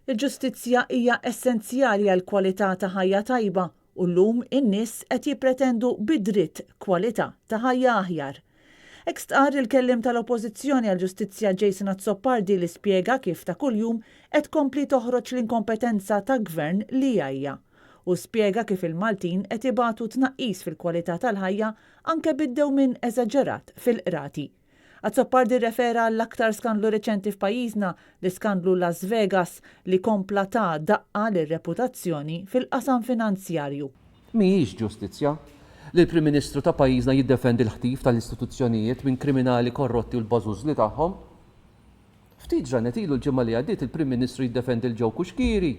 Il-ġustizzja hija essenzjali għal kwalità ta' ħajja tajba u llum in-nies qed jippretendu bi dritt kwalità ta' ħajja aħjar. Hekk stqarr il-Kelliem tal-Oppożizzjoni għall-Ġustizzja Jason Azzopardi li spjega kif ta' kuljum qed tkompli toħroġ l-inkompetenza ta' Gvern li jgħajja. Hu spjega kif il-Maltin qed ibatu tnaqqis fil-kwalità tal-ħajja anke bid-dewmien eżaġerat fil-qrati. Azzopardi rrefera għall-aktar skandlu reċenti f'pajjiżna, l-iskandlu Las Vegas, li kompla ta daqqa lir-reputazzjoni fil-qasam finanzjarju. Mhijiex ġustizzja li l-Prim Ministru ta' pajjiżna jiddefendi l-ħtif tal-istituzzjonijiet minn kriminali korrotti u l-bażużli tagħhom. Ftit ġranet ilu l-ġimgħa li għaddiet il-Prim Ministru jiddefendi 'l Joe Cuschieri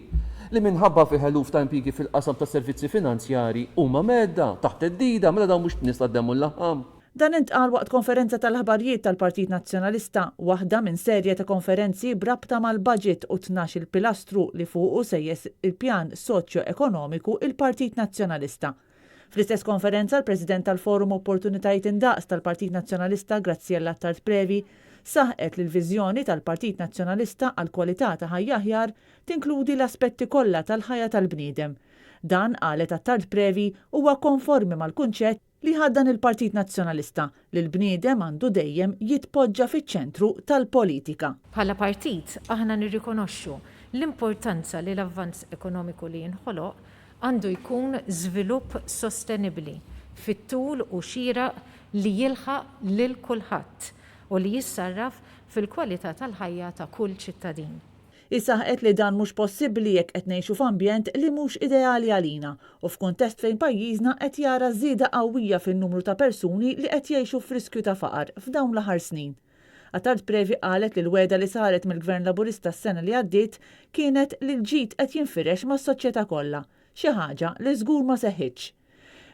li minħabba fih eluf ta' impjiegi fil-qasam tas-servizzi finanzjari huma mhedda, taħt theddida, mela dawn mhux nies tad-demm u l-laħam. Dan intqal waqt konferenza tal-aħbarjiet tal-Partit Nazzjonalista, waħda minn serje ta' konferenzi b'rabta mal-budget u t-tnax-il pilastru li fuqu sejjes il-pjan soċjo-ekonomiku il-Partit Nazzjonalista. Fl-istess konferenza l-President tal-Forum Opportunitajiet Indaqs tal-Partit Nazzjonalista Graziella Attard Previ saħqet li l-viżjoni tal-Partit Nazzjonalista għal kwalità ta' ħajja aħjar tinkludi l-aspetti kollha tal-ħajja tal-bniedem. Dan, qalet Attard Previ, huwa konformi mal-kunċett li jħaddan il-Partit Nazzjonalista li l-bniedem għandu dejjem jitpoġġa fiċ-ċentru tal-politika. Bħala partit aħna nirrikonoxxu l-importanza li l-avvanz ekonomiku li jinħoloq għandu jkun żvilupp sostenibbli, fit-tul u xieraq li jilħaq lil kulħadd u li jissarraf fil-kwalità tal-ħajja ta' kull ċittadin. Hi saħqet li dan mhux possibbli jekk qed ngħixu f'ambjent li mhux ideali għalina u f'kuntest fejn pajjiżna qed jara żieda qawwija fin-numru ta' persuni li qed jgħixu f'riskju ta' faqar f'dawn l-aħħar snin. Attard Previ qalet li l-wegħda li saret mill-Gvern Laburista s-sena li għaddiet kienet li l-ġid qed jinfirex mas-soċjetà kollha, xi ħaġa li żgur ma seħħitx.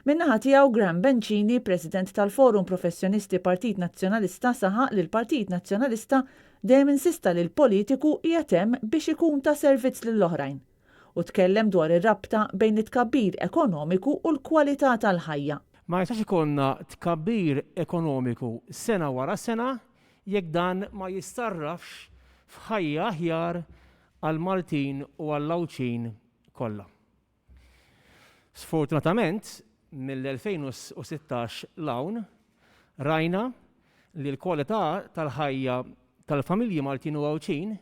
Min-naħa tiegħu Graham Bencini, President tal-Forum Professjonisti Partit Nazzjonalista saħaq li l-Partit Nazzjonalista dejjem insista li l-politiku qiegħed hemm biex ikun ta' servizz lill-oħrajn u tkellem dwar ir-rabta bejn it-tkabbir ekonomiku u l-kwalità tal-ħajja. Ma jistax ikollna tkabbir ekonomiku sena wara sena jekk dan ma jissarrafx f'ħajja aħjar għall-Maltin u għall-Għawdxin kollha. Sfortunatament, mill-2016 'l hawn, rajna li l-kwalità tal-ħajja tal-familji Maltin u Għawdxin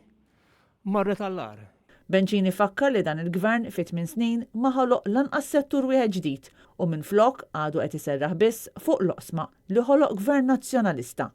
marret għall-agħar. Bencini fakkar li dan il-Gvern fi tmien snin ma ħoloq lanqas settur wieħed ġdid u minflok għadu qed iserraħ biss fuq l-oqsma li ħoloq Gvern Nazzjonalista.